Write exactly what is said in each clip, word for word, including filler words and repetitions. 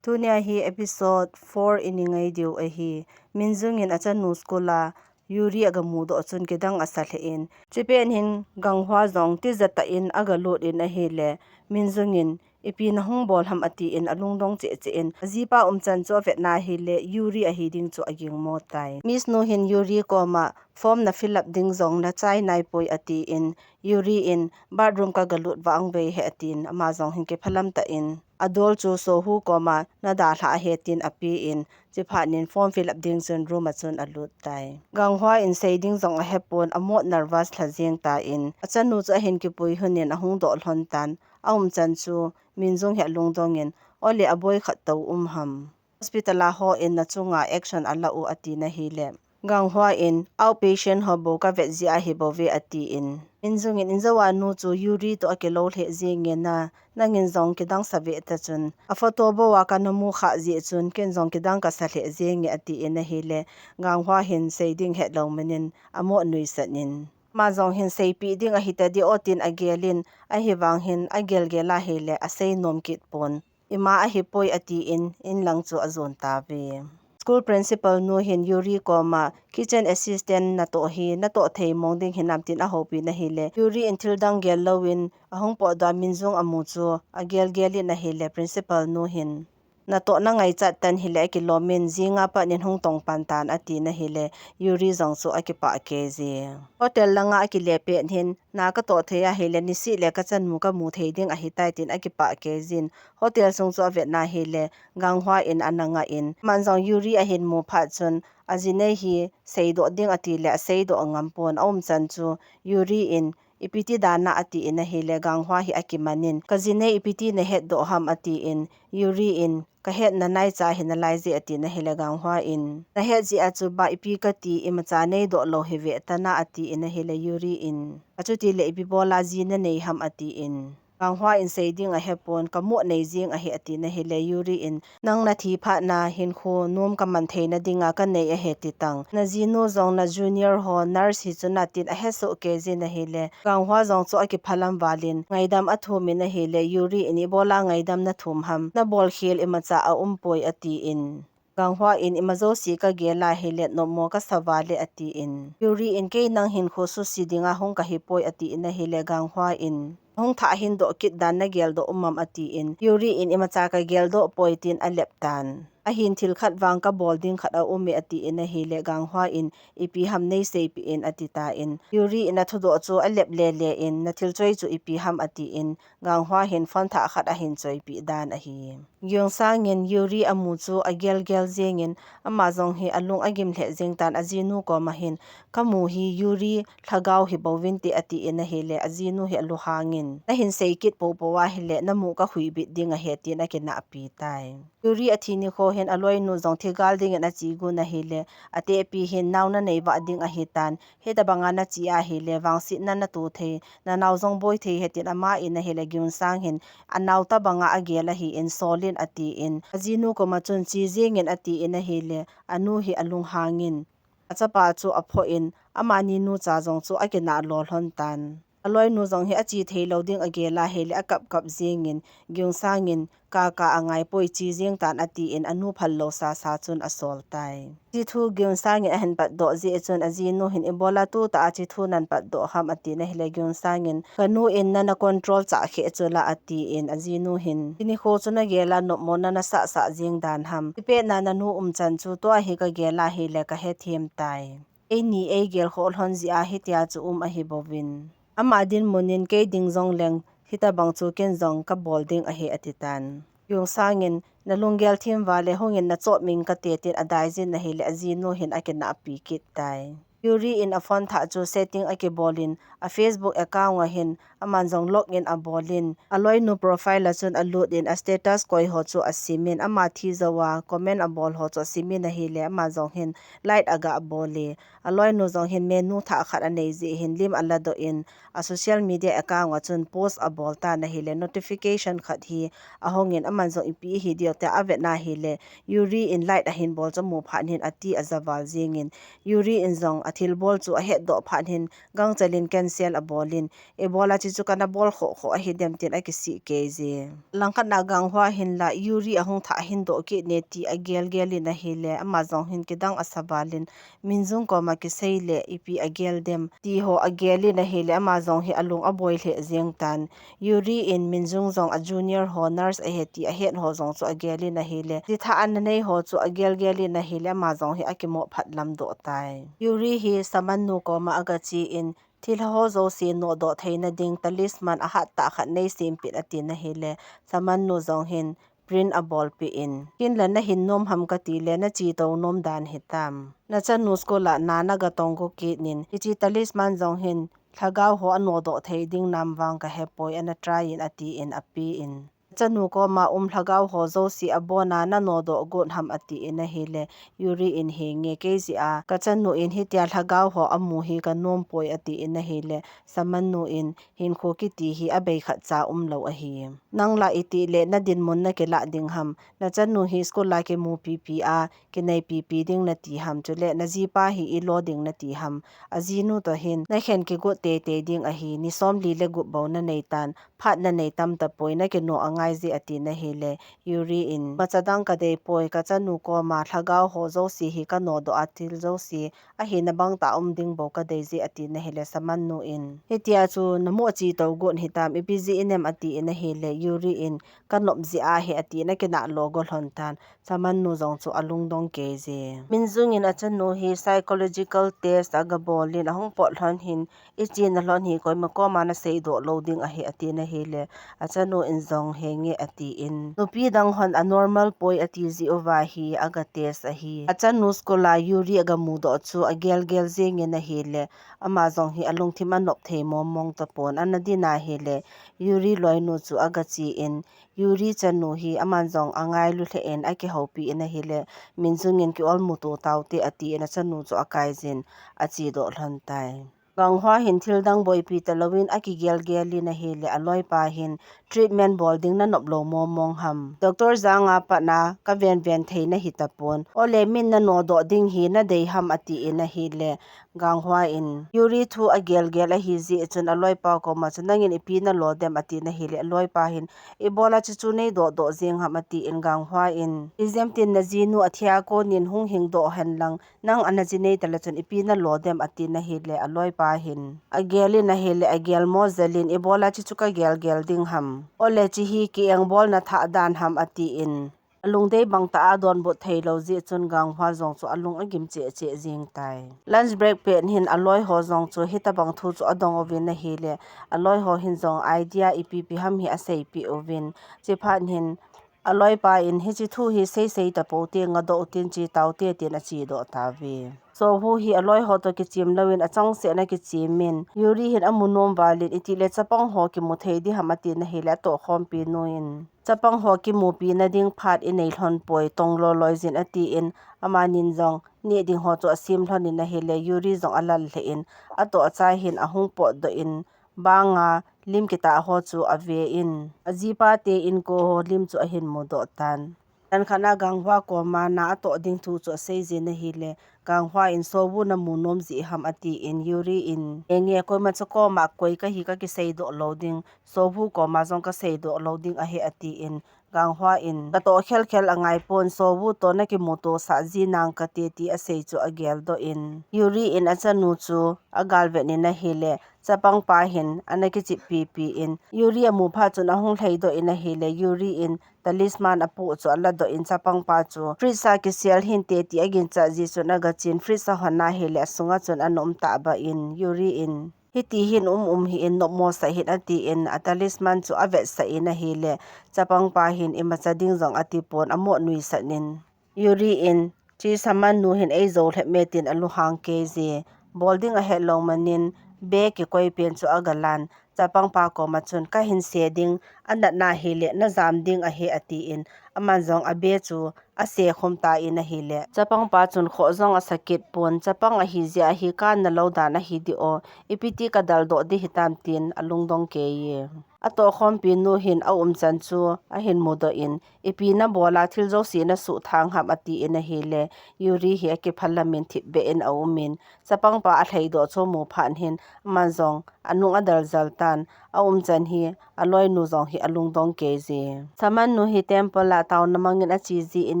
Tunia hi episode four i ngai diu ahi. Minjung in achanu school a Yuri agamu doh chun kidang asa lheh in, chipet hin Ganghwa jong tijat tah in agalut in ahile, Minjung in, "Ipi nahung bol ham?" atin alungdong cheh cheh in, ajipa umchan chu avet na ahile, Yuri ahi ding chu agingmo tai. Miss nu hin Yuri koma, "Form na fill up ding jong nachai naipoi," atin, Yuri in, "Bathroom kagalut vang ve he," atin, ama jong hin kiphalam tah in, adol chu Sohu koma, "Nadalhah ahi," tin apen, chiphat in form fill up ding chun room a chun alut tai. Ganghwa in sei ding jong ahepon, amot nervous lha jeng tan, achanu chu ahin kipui hun in ahung doh lhon tan, aumchan chu Minjung hi alungdong in, "Ole, aboi khat tou um ham? Hospital a hon nachunga action ala u," atin ahile, Ganghwa in, "Outpatient ho bou kavet jeh ahi bou ve," atin, Minjung in, "Injou a nu chu Yuri toh akilou lheh jenge na, nangin jong kidang sa ve ta chun, aphoto bou a kana mu kha jeh chun, ken jong kidang kasa lheh jenge," atin ahile, Ganghwa hin sei ding hetlou man in, amot nuisat in, ama jong hin seipeh ding ahi tadi o tin agel in, ahivang hin agel gel ahile, asei nom kit pon. "Ima ahipoi," atin, in lang chu ajon tave. School principal nu hin Yuri koma, "Kitchen assistant natoh hi, natoh thei mong ding hinam?" tin ahoupi in ahile, Yuri in thil dang gel louvin, ahung potdoh a Minjung amu chu agel gel in ahile, principal nu hin, "Natoh nangaichat tan hile akilom in, jinga pat in hung tong pan tan," atin ahile, Yuri jong chu akipah kei je. Hotel langa akile pet hin, "Na katoh thei ahile, nisih le kachanu kamu thei ding ahitai," tin akipah kei jin, hotel sung chu avet na ahile, Ganghwa in ana nga in, aman jong Yuri ahin mu phat chun, ajinei hi seidoh ding atile, aseidoh ngam pon, aumchan chu Yuri in, "Ipi ti dan a?" atin ahile, Ganghwa hi akiman in, "Kajinei ipi ti nahetdoh ham?" atin, Yuri in, "Kahet nanaicha hi nalai je," atin ahile, Ganghwa in, "Nahet jeh a chu ba ipi kati, imacha neidoh lou hi ve tan a," atin ahile, Yuri in, "Achuti le ipi bol a ji nanei ham?" atin, Ganghwa in sei ding ahepon, "Kamu nei jing ahi," atin ahile, Yuri in, "Nang nathi phat na hinkho nom kaman theina dinga kanei ahi ti tang. Najinu jong na junior ho nurse hi chu na," tin ahesoh kei jin ahile, Ganghwa jong chu akiphalam val in, ngaidam athum in ahile, Yuri in, "Ibola ngaidam nathum ham? Nabol khel imacha aumpoi," atin. Ganghwa in, "Ima jouse kagel a ahile, nopmo kasa val e," atin. Yuri in, "Kei nang hinkho suse dinga hung kahipoi," atin ahile, Ganghwa in, "Hung thah hindoh kit dan nageldoh um am?" atin. Yuri in, "Imacha kageldoh poi," tin alep tan. "Ahin thil khat vang kabol ding khat aum e," atin ahile, Ganghwa in, "Ipi ham neiseipeh in," ati tan. Yuri in athudoh chu alep lele in, "Nathil choi chu ipi ham?" atin, Ganghwa hin phone thah khat ahin choipeh dan ahi. Geun-sang in Yuri amu chu agelgel jeng in, ama jong hi alung agim lheh jeng tan, ajinu koma hin, "Kamu hi Yuri lhagao hi bouvinte," atin ahile, ajinu hi aluhang in, "Nahin sei kit poupou ahile, namu kahuibit ding ahi," tin akinahpi tai. Yuri athi nikho hin aloinu jong thigal dingin ache gon ahile, atehpi hin, "Nao nanei vah ding ahitan, hitabanga nache ahile, vangsetna nato thei, nanao jong boi thei ahi," tin ama in ahile, Geun-sang hin, "Anao tabanga agel ahin, sol in," atin, ajinu koma chun, "Che jeng in," atin ahile, anu hi alunghang in, achapa chu aphoh in, amani nucha jong chu akinah lou lhon tan. Aloinu jong hi ache thei lou ding agel ahile, akap kap jeng in, Geun-sang in, "Kaka angai poi, che jeng tan," atin, anu phal lou sasa chun asol tai. Hiche thu Geun-sang in ahin patdoh jeh chun, ajinu hin, "Ibola tutah a hiche thu nahin patdoh ham?" atin ahile, Geun-sang in, "Kanu in nana control chah kheh chu la," atin, ajinu hin, "Hiche nikho chu nagel a nopmo nana sah sah jeng dan ham? Hiche pet na nanu umchan chu tua hi kagel ahile kahethem tai. Eini eigel khoh lhon jeh a hitia chu um ahi bouvin. Ama dinmun in kei ding jong leng hitabang chu ken jong kabol ding ahi," ati tan. Geun-sang in, "Nalunggel them val e, hung in nachop ming kate," tin adai jin ahile, ajinu hin akinahpi kit tai. Yuri in aphone thah chu setting akibol in, a Facebook account a hin, aman jong log in abol in, aloinu profile a chun alut in, a status koi ho chu asim in, ama thi jou a comment abol ho chu asim in ahile, ama jong hin like aga bol e. Aloinu jong hin menu thah khat anei jeh hin lim aladoh in, a social media account a chun post abol tan ahile, notification khat hi ahung in, aman jong ipi hi diu tia avet na ahile, Yuri in like ahin bol chu amu phat in ati aja val jeng in, Yuri in jong athilbol chu ahetdoh phat hin gangchalin cancel abolin, ibola chuchu kana bol khoh khoh ahidem tin akisih kei je. Langkhat na Gang Hwa hin la Yuri ahung thah hin doh kit ne ti agel gel in ahile, ama jong hin kidang asa valin Min Jung koma kisei le ipi agel dem ti ho agel in ahile, ama jong hi alung aboi lheh jeng tan. Yuri in Min Jung jong a junior ho nurse ahi ti ahet ho jong chu agel in ahile, ti thah ana nei ho chu agel gel in ahile, ama jong hi akimo phat lam doh tai. Yuri hi Shaman nu koma agache in, thilha ho jouse nodoh theina ding talisman ahat tah khat nei sempeh in atin ahile, Shaman nu jong hin print abolpeh in, hinla nahin nom ham kati le, nache tou nom dan hitam. Nachanu school a na naga tong go kit in, hiche talisman jong hin lhagao ho anodoh thei ding nam vang kahepoi, ana try in atin apen. Chanu koma um lhagao ho jouse abona nanodoh got ham atin ahile, Yuri in henge kei jeh a kachanu in hitia lhagao ho amu hi kanom poi atin ahile, Shaman nu in hinkho kiti hi abei khat cha umlou ahi. Nang la itih le nadinmun nakilah ding ham, nachanu hi school a kimupipi a kinaipipi ding nati ham, chule najipa hi ilo ding nati ham, ajinu toh hin nakhen kigot teitei ding ahi, ni somli le gup bou nanei tan, phat nanei tam tapoi, nakinoh angai je atin ahile, Yuri in, imacha dang kadei poi, kachanu koma lhagao ho jouse hi kanodoh a thil jouse ahina bang tah um ding bou kadei je atin ahile, Shaman nu in, hitia chu namu ache tou got hitam, ipi jeh inem atin ahile, Yuri in, kanop jeh ahi atin akinah lo go lhon tan, Shaman nu jong chu alungdong kei je. Min Jung in achanu hi psychological test aga bolin, ahung pot lhon hin, ichena lhon hi koima koma naseidoh lou ding ahi atin ahile, achanu in jong henge atin, nupi dang hon anormal poi ati jeh uva hi aga test ahi. Achanu school a Yuri aga mudoh chu agel gel jeng in ahile, ama jong hi alungthim anop thei mong mong tapon, ana din ahile, Yuri loinu chu agache in, Yuri chanu hi aman jong angailu lheh in akihoupi in ahile, Min Jung in kiolmuto taute atin achanu chu akaijin achedoh lhon tai. Gang Hwa hin thil dang boipi talouvin akigel gel in ahile, aloipa hin treatment bol ding nanop lou mong mong ham, Doctor Jang a pat a kaven ven thei nahi tapon, ole min nanodoh ding hi nadei ham atin ahile, Gang Hwa in Yuri thu agel gel ahi jeh chun aloipa koma chu, nangin ipi nalo dem atin ahile, aloipa hin, ibola chuchu neidoh doh jeng ham atin, Gang Hwa in, ijemtin najinu athia konin hung hingdoh hen lang, nang ana ji nei tale chun ipi nalo dem atin ahile, aloipa hin agel in ahile, agel mo jel in, ibola chuchu kagel gel ding ham, ole chuhi ki engbolna thah dan ham atin, alungdei bang tah a donbut theilou jeh chun Gang Hwa jong chu alung agim cheh cheh jeng tai. Lunch break pet hin aloi ho jong chu hitabang thu chu adong uvin ahile, aloi ho hin jong idea ipi ipi ham hi aseipeh uvin, chuphat hin aloipa in, hiche thu hi seisei tapou te, ngadoh utin che taute tin achedoh tauve. Seo Woo hi aloi ho toh kichem louvin achangseh in akichem in, Yuri hin amu nom valin, itile chapang ho kimu thei diham atin ahile, atohkhompi nu in, chapang ho kimupina ding phat inei lhon poi, tong loloi jin atin, amanin jong neh ding ho chu asem lhon in ahile, Yuri jong alal lheh in, atoh achai hin ahung potdoh in, banga lim kitah ho chu ave in, ajipa te inko ho lim chu ahin mudoh tan. Tankhat na Gang Hwa koma na atoh ding thu chu aseijin ahile, Gang Hwa in, Seo Woo namu nom jeh ham atin, Yuri in, enge koimacha koma koi kahi kakiseidoh lou ding, Seo Woo koma jong kaseidoh lou ding ahi atin, Gang Hwa in, katoh khel khel angaipon, Seo Woo toh nakimuto sah ji nang kate ti asei chu ageldoh in, Yuri in achanu chu agalvet in ahile, chapangpa hin ana kichep pipi in, Yuri amu phat chun ahung lhaidoh in ahile, Yuri in talisman apoh chu aladoh in, chapangpa chu fridge a kisel hinte ti aginchat jeh chun agachen, fridge ahon ahile, asunga chun ana um tahbeh in, Yuri in, hiti hin um um hih in, nopmo sah hih in atin, atalisman chu avetsah in ahile, chapangpa hin imacha ding jong atipon, amo nuisat in, Yuri in, che shaman nu hin eijou lhep me tin alunghang kei je. Bol ding ahetlou manin, be kikoi pen chu agalan, chapangpa koma chun, kahin se ding, anatna hile najam ding ahi atin, aman jong abe chu asekhum tan ahile, chapangpa chun khoh jong asakit pon, chapang ahijeh a hi kana lou dan ahi dih o, ipiti kadaldoh ding hitam tin alungdong kei e. Atohkhompi nu hin aumchan chu ahin mudoh in, ipi nabol a thil jouse nasuh thang ham, atin ahile, Yuri hi akiphalam in thipbeh in aum in, chapangpa alhaidoh chu amu phat hin, aman jong anung adel jel tan, aumchan hi aloinu jong hi alungdong kei jin. Shaman nu hi temple a taona mang in ache jin,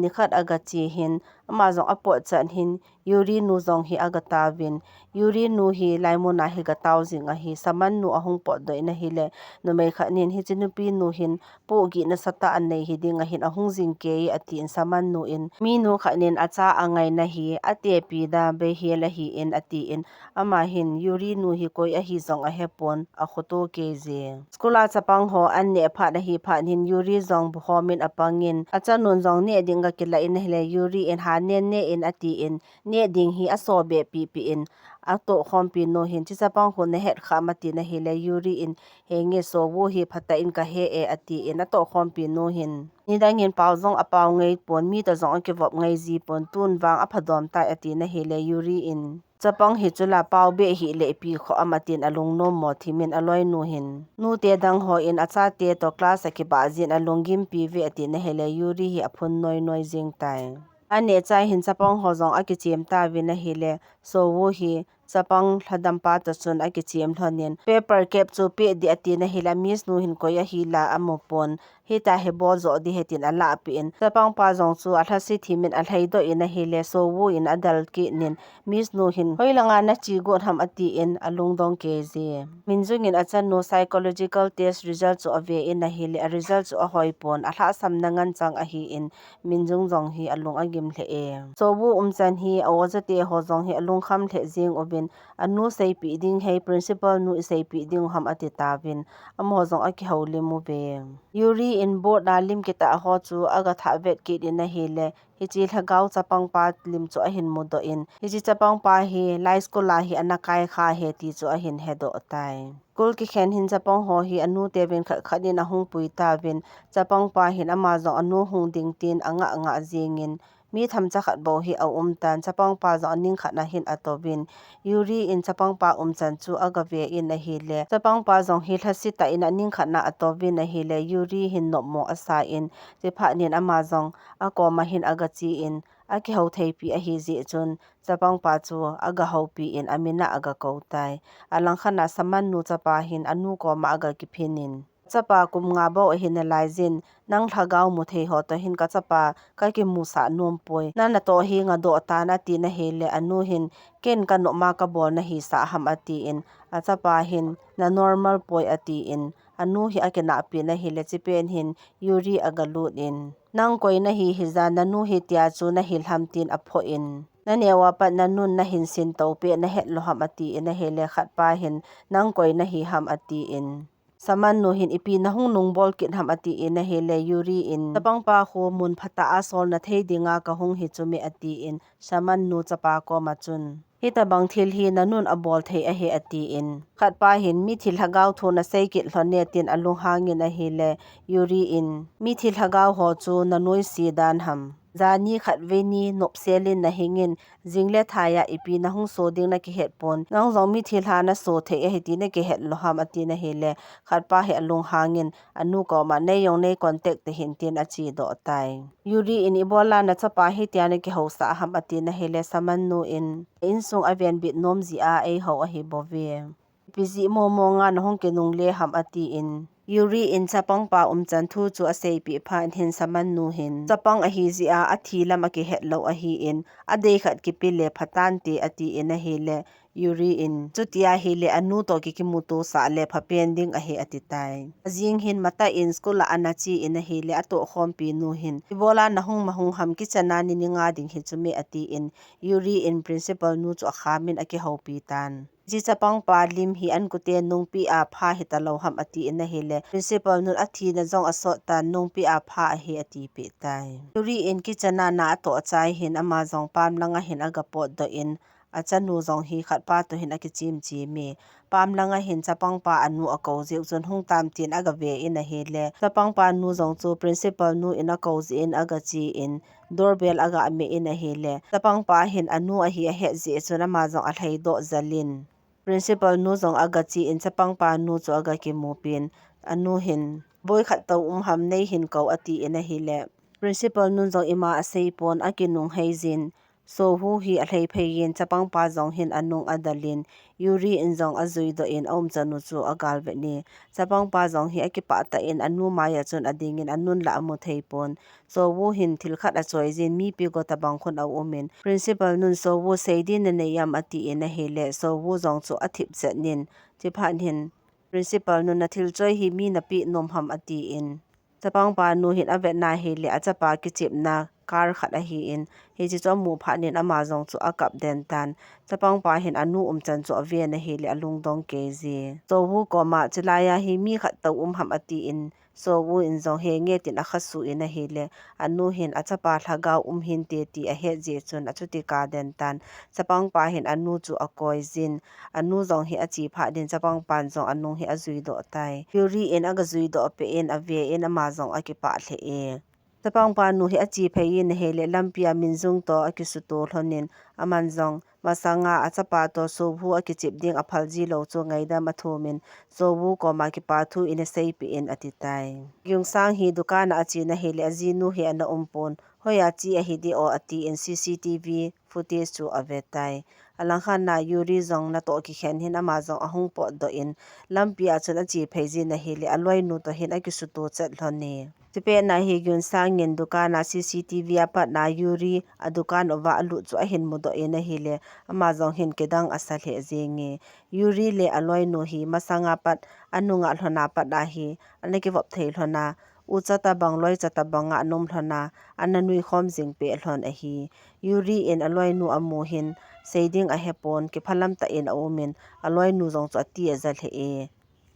nikhat agache hin, ama jong apotchan hin, Yuri nu jong hi agataovin, Yuri nu hi laimun a hi gatao jing ahi, Shaman nu ahung potdoh in ahile, numei khat nin hiche nupi nu hin pohgih nasatah anei hiding ahin ahung jing kei, atin Shaman nu in, minu khat nin acha angaina hi atepi da beihel ahin, atin, ama hin Yuri nu hi koi ahi jong ahepon, akhoto kei jin. School a chapang ho anneh phat ahi phat hin Yuri jong bukhom in apang in, achanun jong neh ding gakilah in ahile, Yuri in ha nen ne in atin, neh ding hi asobeh pihpih in, atohkhompi nu hin, hiche chapang khu nahet kham, atin ahile, Yuri in, henge Seo Woo hi phatah in kahe e, atin, atohkhompi nu hin, nidang in pao jong apao ngai pon, mi toh jong akivop ngai ji pon, tun vang aphadom tai, atin ahile, Yuri in, chapang hi chula pao beh hih le ipi khoh am, atin alungnom mo thim in, aloinu hin, nute dang ho in achate toh class akibah jin alunggimpi uve, atin ahile, Yuri hi aphun noinoi jing tai. Aneh chai hin chapang ho jong akichem tauvin ahile, Seo Woo hi chapang lhadampa toh chun akichem lhon in, paper cap chu peh ding atin ahile, Miss nu hin koi ahi la amu pon, hitia hi bol joh ding ahi tin alahpeh in, chapangpa jong chu alhase thim in alhaidoh in ahile, Seo Woo in adel kit in, Miss nu hin, hoilanga nache got ham, atin alungdong kei jin. Min Jung in achanu psychological test result chu ave in ahile, a result chu ahoi pon, alhahsamna ngen chang ahin, Min Jung jong hi alung agim lheh e. Seo Woo umchan hi a-oja te ho jong hi alungkham lheh jing uvin, anu seipeh ding hei, principal nu iseipeh ding u ham, ati tauvin, amaho jong akihoulim uve. Yuri in board a lim kitah ho chu agathah vet kit in ahile, hiche lhagao chapangpa lim chu ahin mudoh in, hiche chapangpa hi lai school a hi ana kai kha ahi ti chu ahin hedoh tai. School kikhen hin chapang ho hi anu teuvin khat khat in ahung pui tauvin, chapangpa hin ama jong anu hung ding tin angah ngah jing in, mi themcha khat bou hi aum tan, chapangpa jong aning khat na hin atouvin, Yuri in chapangpa umchan chu agave in ahile, chapangpa jong hi lhase tah in aning khat na atouvin ahile, Yuri hin nopmo asa in, chuphat nin ama jong akoma hin agache in, akihou theipi ahi jeh chun, chapangpa chu agahoupi in amin a agakou tai. Alangkhat na Shaman nu chapa hin anu koma agakiphin in, chapa kum nga bou ahi nalai jin, nang lhagao mu thei ho toh hin kachapa kakimusah nom poi. Na natoh hi ngadoh tan, ati na hile, anu hin, ken kanop ma kabol nahisah ham, atin, achapa hin, na normal poi, atin, anu hi akinahpi na hile, chupet hin, Yuri agalut in, nang koi nahi hija, nanu hitia chu nahil ham, tin aphoh in, naneo a pat nanun nahin sintou peh nahet lou ham, atin ahile, khatpa hin, nang koi nahi ham, atin, Shaman nu hin, ipi nahung nungbol kit ham, atin ahile, Yuri in, chapangpa khu mun phatah a sol nathei dinga kahung hi chu me, atin, Shaman nu chapa koma chun, hitobang thil hi nanun abol thei ahi, atin, khatpa hin, mithi lhagao thu nasei kit lhon e, tin alunghang in ahile, Yuri in, mithi lhagao ho chu nanoise dan ham. Jani khatvei ni nopsel in nahing in, jing le thai a ipi nahung so ding nakihet pon. Nang jong mithi lha naso thei ahi ti nakihet lou ham, ati na hile, khatpa hi alunghang in, anu koma, nei jong nei contact tahih in, tin achedoh tai. Yuri in, ibola nachapa hitia nakihousah ham, ati na hile, Shaman nu in, insung avenbit nom jeh a eihou ahi bouve. Ipi jeh momo nga nahung kinungle ham, atin, Yuri in chapangpa umchan thu chu aseipeh phat hin Shaman nu hin, chapang ahi jeh a athi lam akihet lou ahin, adei khat kipe le phatante, atin ahile, Yuri in, chuti ahile anu toh kikimuto sah le phapen ding ahi, ati tai. Ajing hin matah in school a ana che in ahile, atohkhompi nu hin, ibola nahung mahung ham, kitchen a nini nga ding hi chu me, atin, Yuri in principal nu chu akham in akihoupi tan. Hiche chapangpa lim hi ankute nungpi a pha hitalou ham, atin ahile, principal nun athina jong asot tan, nungpi a pha ahi, atipeh tai. Yuri in kitchen a na atoh chai hin ama jong pam langa hin agapotdoh in, achanu jong hi khatpa toh hin akichem chem e. Pam langa hin chapangpa anu akou jeh u chun hung tam tin agave in ahile, chapangpa nu jong chu principal nu in akou jeh in agache in, doorbell agameh in ahile, chapangpa hin anu ahi ahet jeh chun ama jong alhaidoh jel in, principal nu jong agache in chapangpa nu chu agakimupin, Anu hin, boi khat tou um ham, nei hin kou, atin ahile, Principal nun jong ima asei pon, akinung hei jin. Sohu hi alhei phei in, chapangpa jong hin anung adal in, Yuri in jong ajui doh in, aumchan u chu agal vet in. Chapangpa jong hi akipah tah in, anu mai a chun ading in, anun la amu thei pon. Sohu hin thil khat achoi jin, mipi go tabang khun aum in, Principal nun Sohu, seidin nanei am, atin ahile, Sohu jong chu athip chet in, chuphat hin, Principal nun, nathil choi hi mi napeh nom ham, atin. Chapangpa nu hin avet na ahile, achapa kichepna car khat ahin, hiche chu amu phat in ama jong chu akap den tan. Chapangpa hin anu umchan chu aven ahile, alungdong kei jin. Sohu koma, chulai a hi mi khat tou um ham, atin, Sohu in jong he nge tin akhasuh in ahile, anu hin achapa lhagao um hinte ti ahet jeh chun achuti kap den tan. Chapangpa hin anu chu akoi jin. Anu jong hi ache phat in chapangpan jong anung hi ajui doh tai. Yuri in aga jui doh peh in ave in ama jong akipah lheh e. Chapangpa nu hi ache phei in ahile, lampi a Minjung toh akisuto lhon in, aman jong masanga achapa toh Sohu akichep ding aphal ji lou chu ngaidam athum in, Sohu koma kipa thu in aseipeh in ati tai. Gyungsang hi dukan a ache na ahile, ajinu hi ana um pon, hoi a che ahi di o, atin C C T V footage chu ave tai. Alangkhat na Yuri jong natoh kikhen hin ama jong ahung potdoh in, lampi a chun ache phei jin ahile, aloinu toh hin akisuto chet lhon e. Chupet na hi Gyungsang in dukan a C C T V a pat na Yuri adukan uva alut chu ahin mudoh in ahile, ama jong hin kidang asa lheh jenge. Yuri le aloinu hi masanga pat anunga lhon a pat ahi, ana kivop thei lhon a, ucha tabang, loicha tabang a ana um lhon a, ana nuikhom jing peh lhon ahi. Yuri in aloinu amu hin, seiding ahepon, kiphalam tah in aum in, aloinu jong chu ati aja lheh e.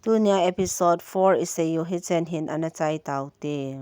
Tunia episode four isei u hichen hin ana chai taute.